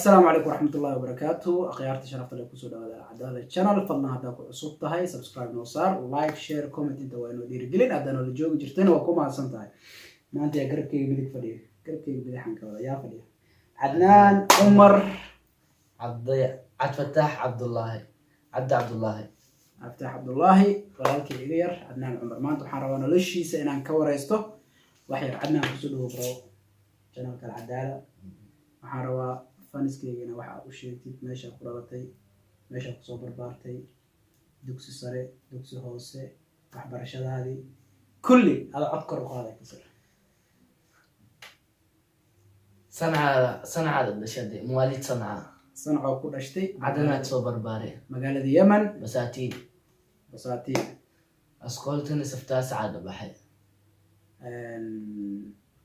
Asalaamu calaykum waraxmatullahi wabarakaatu. Akhyaarta sharafta leh, kusoo dhawaada Alcadaala Channel. Fadlan haddaa ku cusub tahay, subscribe noo saar, like, share, comment, inta waa inoo dhiirigelin. Haddaa noola joogi jirtayna, waa ku mahadsan tahay. Maanta yaa garabkeyga midig fadhiya? Garabkeyga bidixan ka wada, yaa fadhiya? Cadnaan Cumar. Cabdi Cabdifataax Cabdullaahi, Cabdi Cabdullaahi. Aftaax Cabdullaahi, walaalkii iga yar, Cadnaan Cumar. Maanta waxaan rabaa noloshiisa inaan ka wareysto wax yar. Cadnaan, kusoo dhawo, bro, channelka Alcadaala. Waxaan rabaa fanaskeygana waxa aad u sheegtid, meeshaa ku dhalatay, meeshaa kusoo barbaartay, dugsi sare, dugsi hoose, waxbarashadaadii kulli. Ada cod kor u qaaday kasir. Sanca, Sancada dhashaday, مواليد Sanca. Sancoo ku dhashtay. Cadanaad soo barbaare. Magaalada Yemen. Basaatiin. Basaatiin. Askooltana صف تاسع baxay.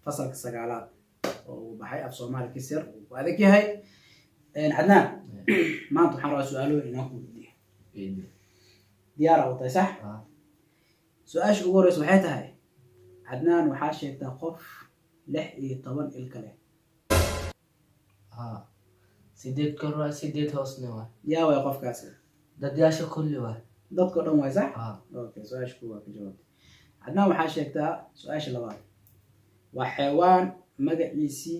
Fasalka sagaalaad oo uu baxay. Af Soomaali kisir uu ku adag yahay. Cadnaan, maanta waxaan rabaa su-aalooyin inaan ku weydiiyo. Diyaara u tahay, sax? Su-aasha ugu horeysa waxay tahay, Cadnaan, waxaa sheegtaa qof 16 ilka leh. Ha, sideed kor waay, sideed hoosna waay. Yaa waay qofkaasi? Dadyaasha kulli waay. Dadka o dhan waay, sax? Ha. Okay, su-aasha kuwaa ka jawaabtay. Cadnaan, waxaa sheegtaa su-aasha labaad: waa xeewaan magaciisii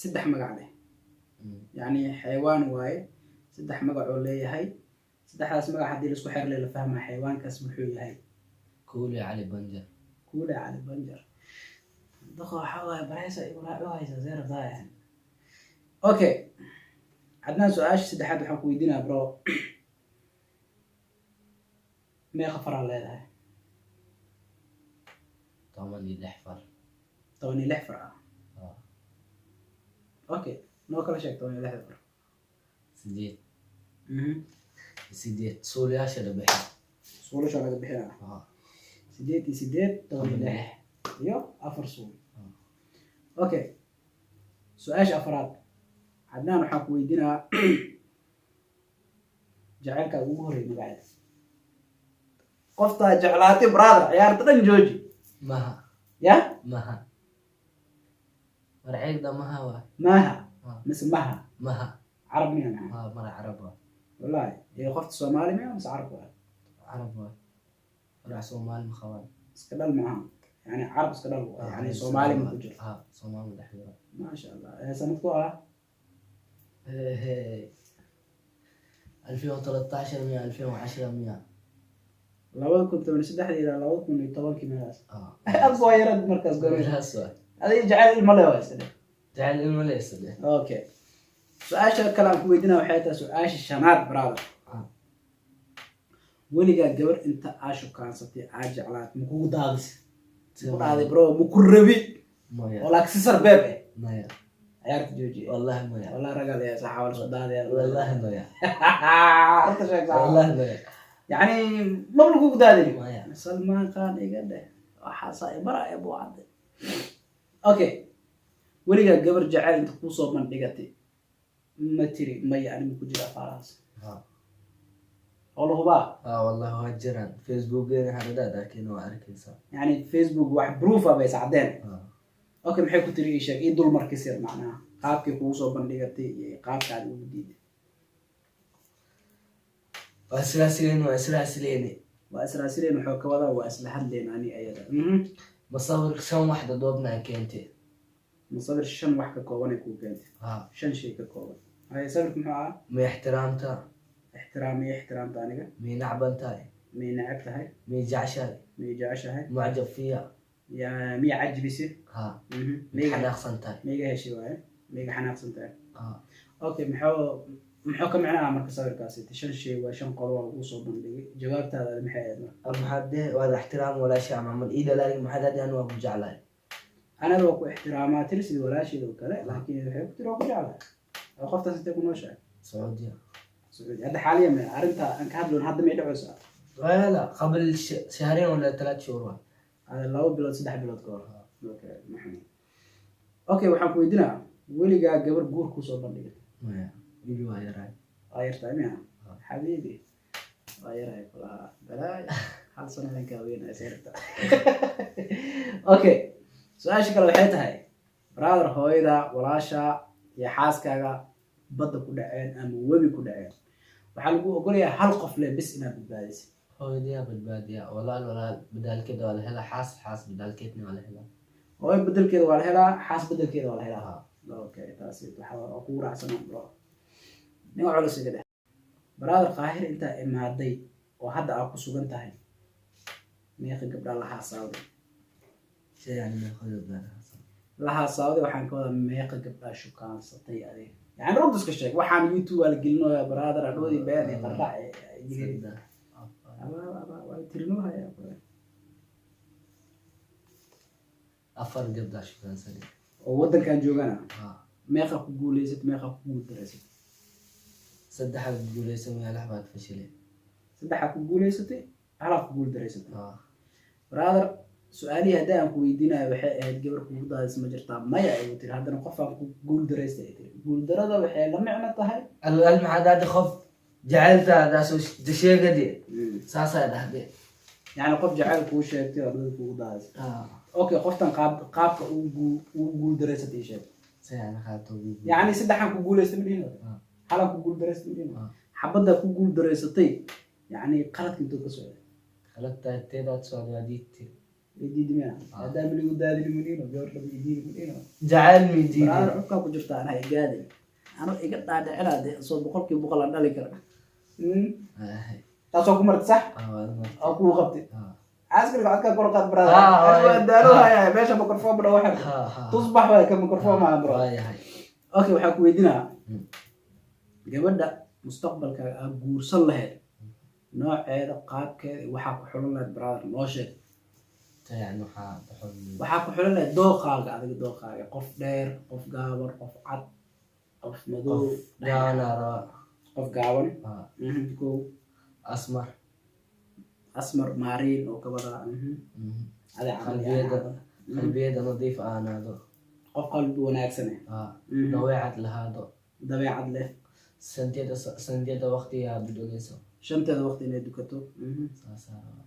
saddex magac leh. Yacni xeewaan waaye, saddex magac oo leeyahay. Saddexdaas magac haddii laisku xerle, la fahmaa xeewaankaas muxuu yahay. Kuuli Cali Banjar. Kuule Cali Banjar. Daqa waxaa waaye bareysa igu raaci haysa, see rabtaa? Okay Cadnaan, su-aasha saddexaad waxaan ku weydiinaya, bro, meeqa faraa leedahay? 16 far. 16 far ah? Ah. Okay, noo kala sheeg 16-da far. Sideed sideed, suulyaasha la bixi. Suulasha laga bixinaa. Sideed iyo sideed, 16 iyo afar suul. Okay, su-aasha afraad, Cadnaan, waxaan ku weydiinaa jaceylkaa ugu horreeyay magaceeda, qoftaa jeclaatay. Brother, ciyaarta dhan jooji. Maha. Ya? Maha marceegda, maha waa. Maaha? Ah. Mise maha? Maha. Carab miya maxaa? Ha, mara Carab waa. Wallahi iyo qofta Soomaali miya mise Carab waa? Carab waa, marac Soomaali ma qabaan. Iska dhal maaha, yani Carab iska dhal waa, yani Soomaali ma ku jiro? Ha, Soomaali ma dhex jiro. Maasha Allah. Ee sanad ku ah? 2013 miya, 2010 miya. 2013-dii ilaa 2010-kii meelahaas. Ah. Aad waa yarad markaas goor. Meelahaas waa. Adiga jacayl ilma le waa iska dheh. Jacayl ilma le iska dheh. Okay, su-aasha kale aan ku weydiinaya waxay tahay su-aasha shanaad, brother. Weligaa gabar inta aa shukaansatay, aa jeclaat, ma kugu daadis, ku dhahday, "Bro, ma ku rabi"? Maya. Oo laakiin si sarbeeb eh. Maya. Ciyaarta joojiye. Wallahi maya. Wallahi ragaa leeyahay, saxa waa lasku daadaya. Wallahi maya. Runta sheeg, saxa. Wallahi maya. Yacni maba lagugu daadin? Maya. Salmaan Khan iga dheh, waxaasaa ibara ee buu cadde. Okay, weligaa gabar jacayl inta kuusoo bandhigatay, ma tiri, "Maya, anima ku jira afaarahaas"? Ha. Oo la hubaa? Ha, wallahi waa jiraan. Facebookeena xaradhaad arkeen, waa arkaysaa. Yani Facebook wax proof ah bay sacdeen. Ha. Okay, maxay ku tiri? Ii sheeg, ii dul markis yar, macnaha qaabkii kugu soo bandhigatay iyo qaabkaadi ugu diiday. Waa israasileen, waa israasileeni. Waa israasileen, wuxuu ka wadaa waa isla hadleen ani ayada. Masawir shan waxda doobna keentay. Masawir shan wax ka kooban ay kuu keentay? Ha. Shan shay ka kooban. Haye, sawirka muxuu ahaa? Ma ixtiraamta? Ixtiraam iyo ixtiraamta aniga. May nacban tahay? May neceb tahay? May jeceshahay? May jeceshahay? معجب fiya? Yaa miya cajbisi? Ha. Maiga xanaaqsan tahay? Maiga heshay waaye, maiga xanaaqsan tahay? Ha. Okay, muxuu ka micnaha marka sawirkaasi? Shan shay waa shan qodob oo lagu soo bandhigay. Jawaabtaada maxay ahayd marka? Maxaad deh, waad ixtiraam walaashay camal ii dhalaali, maxaad adi, anu waa ku jeclahay. Anaga waa ku ixtiraamaa tiri, sidii walaasheeda oo kale, laakiin waxay ku tiri waa ku jeclahay. Oo qoftaas intay ku nooshahay? Sacuudiya. Sacuudi. Hadda xaaliyan me arrinta aan ka hadloon hadda may dhacaysaa? لا، قبل شهرين ولا 3 شهور. Hada 2 bilood, 3 bilood ka hor. Okay, maxamed, okay, waxaan ku weydiinaa, weligaa gabar guur kusoo bandhigay? Maya, weli waa yaraay. Waa yartahay miya? Xabiibi, waa yarahay kulahaa, balaay hal sano idan kaa weynaya seerta. Okay, su-aasha kale waxay tahay, brother, hooyada, walaasha iyo xaaskaaga Badda ku dhaceen ama webi ku dhaceen, waxaa lagu ogolayaa hal qof le bis inaad badbaadisid. Hooyadayaa badbaadiya, walaal walaal badaalkeeda waa la helaa, xaas xaas badaalkeedna waa la helaa. Hooyo bedelkeeda waa la helaa, xaas bedelkeeda waa la helaa. Haa. Okay, taasi waxaa waa kugu raacsan, bro. Nin culus iga dheh, brother. Qaahir intaa imaaday oo hadda aa ku sugan tahay, meeqa gabdhaa la haasaawday? Shay yani meeqa gabdhaa? La haasaawday waxaan ka wadaa meeqa gabdhaa shukaansatay adiga. Yani runta iska sheeg, waxaan YouTube waa la gelinoyaa, brother. Adhoodii been iyo qarrac ee 3, 4. Aba aba waa tirinohaya. Afar gabdhaa shukaansanay. Oo waddankan joogana? Haa. Meeqa ku guuleysat, meeqa ku guuldareysat? Saddexaad guuleysan, meelax baad fashilay. Saddexaa ku guuleysatay, halaa ku guuldareysatay. Haa. Brother, su-aalihii haddii aan ku weydiinayo waxay ahayd: gabar kugu daadis ma jirtaa? Maya ayuu tiri. Haddana qofaan ku guuldaraystay ay tiri. Guuldarada waxay la micno tahay Al maxaa daadi qof jacayltaada soo sheegadi saasaa dhahde. Yacni qof jacayl kuu sheegtay oo dhada kugu daadisay. Haa. Okay, qoftan qaab qaabka ugu guuldaraysatay ii sheeg. Sayaan qaato. Yacni saddexaan ku guuleystay ma dhihin? Ah. Halaan ku guuldaraystay ma dhihin? Ah. Xabaddaa ku guuldaraysatay, yacni qaladka intuu ka socday? Qalabtaa teedaad socda waa diidti. Diidi miya? Ah. Maadaama ligu daadini ma dhihino, gabar lama idiini ma dhihino? Jacayl mi diidi. Brother, cubkaa ku jirta anaa igaaday ano iga dhaadhicinaa de soo 100% aan dhali kara. Taasoo ku marti sax oo kuu qabtay caskariga codkaa kor qaad, brother. Ah, Waa daalo haya meesha microphone bro waxa tusbax waay ka microphone maaha, bro. Waayahay. Okay, waxaa ku weydiinaa gabadha mustaqbalkaaga aad guursan lahayd, nooceeda, qaabkeeda iyo waxaa ku xulan lahayd, brother, noo sheeg. Yani waxaa baxo. Waxaa ku xulan lahayd dooqaaga adiga, dooqaaga: qof dheer, qof gaaban, qof cad, qof madow? Qof gaana raba. Qof gaaban. Kow. Asmar. Asmar maariin oo ka wadaa. Adi camal. Qalbiyada. Yani. Qalbiyada nadiif aanaado. Qof qalbi wanaagsan eh. Dabeecad lahaado. Dabeecad leh. Santeeda waqtigaa budogeyso. Shanteeda waqti inay dukato. Saasaa rabaa.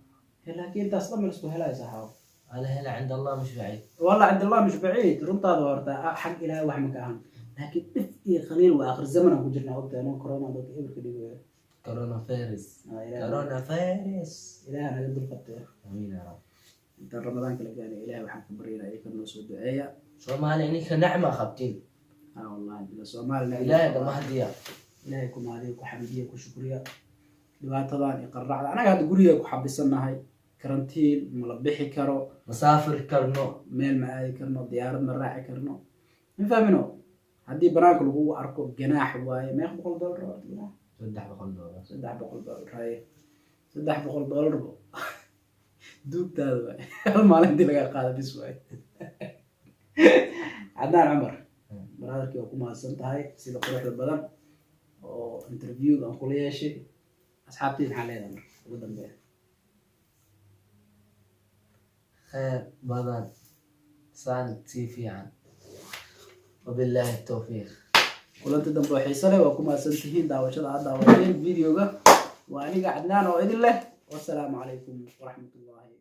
Laakiin intaas dhan ma isku helayo, saxaabo? Ala hela, عند الله مش بعيد. والله عند الله مش بعيد. Runtaada horta xag Ilaahay wax ma ka ahan, laakiin dhif iyo qaliil waa akhir zaman aan ku jirnaa, ogtahay anoo corona dadka eberka dhigayo. Corona virus. Ah, Ilaahay Corona virus. Ilaahay naga dulqabtay. آمين يا رب. Intaan Ramadaanka la gaaray, Ilaahay waxaan ka baryaynaa idinka noo soo duceeya. Soomaali ininka nacma qabtiin. Ah, wallahi bila Soomaali nacma. Ilaahay kama hadiya. Ilaahay ku mahadiya, ku xamdiya, ku shukriya. Dhibaatadan iyo qarracda anaga hadda guriga ku xabisannahay, karantiin, ma la bixi karo. Masaafir karno. Meel ma aadi karno, diyaarad ma raaci karno, ma fahmino. Haddii banaanka lagugu arko ganaax waaye. Meeq boqol dollar waa ganaax? $300. $300 haye, $300 bo duugtaada waay, hal maalintii laga qaada bis waay. Cadnaan Cumar, brotherkii, waa ku mahadsan tahay sida quruxda badan oo interviewga aan kula yeeshay. Asxaabtii maxaa leedahay marka ugu dambeeya? Khayr badan saan sii fiican, وبالله التوفيق. Kulanti dambe oo xiise leh. Waa ku mahadsan tihiin daawashada aad daawateen videoga. Waa aniga Cadnaan oo idin leh, wasalaamu calaykum waraxmatullaahi.